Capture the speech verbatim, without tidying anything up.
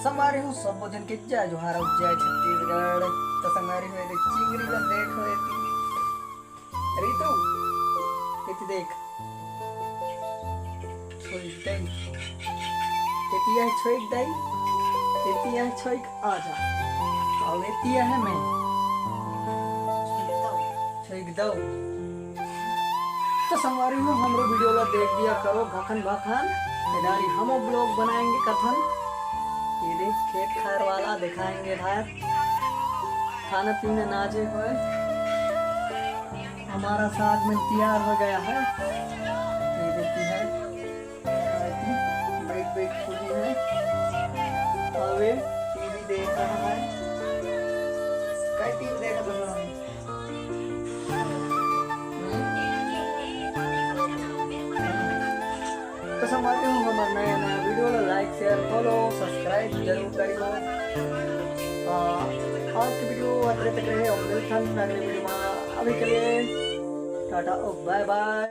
संगवारी हो, सबो झन के जय जोहार अउ जय छत्तीसगढ़। तो संगवारी हो, एदे चिंगरी ला देखो एती। रितु, एती देख। छोइक दाई। एती हे छोइक दाई। एती हे छोइक आजा। अउ एती हे मैं। छोइक दऊ। तो संगवारी हो, हमरो video ला देख दिया करो भखन भखन। ए डारी हमो vlog बनाएंगे कथन। ये देख, खेत खार वाला दिखाएंगे भाई। खाना पीना नाचे होए। हमारा साथ में तैयार हो गया है। ये देखती है। बैठ बैठ सुनी है। अउ ये टीवी देख रहा है। कई टीवी देखत हन? तो संगवारी हो, हमर नया नया video ला like, share, follow, subscribe जरूर करिहो। आ, आज के video अतरे तक रहे, अउ मिलथन अगले video में। अभी के लिए टाटा, ओ bye bye।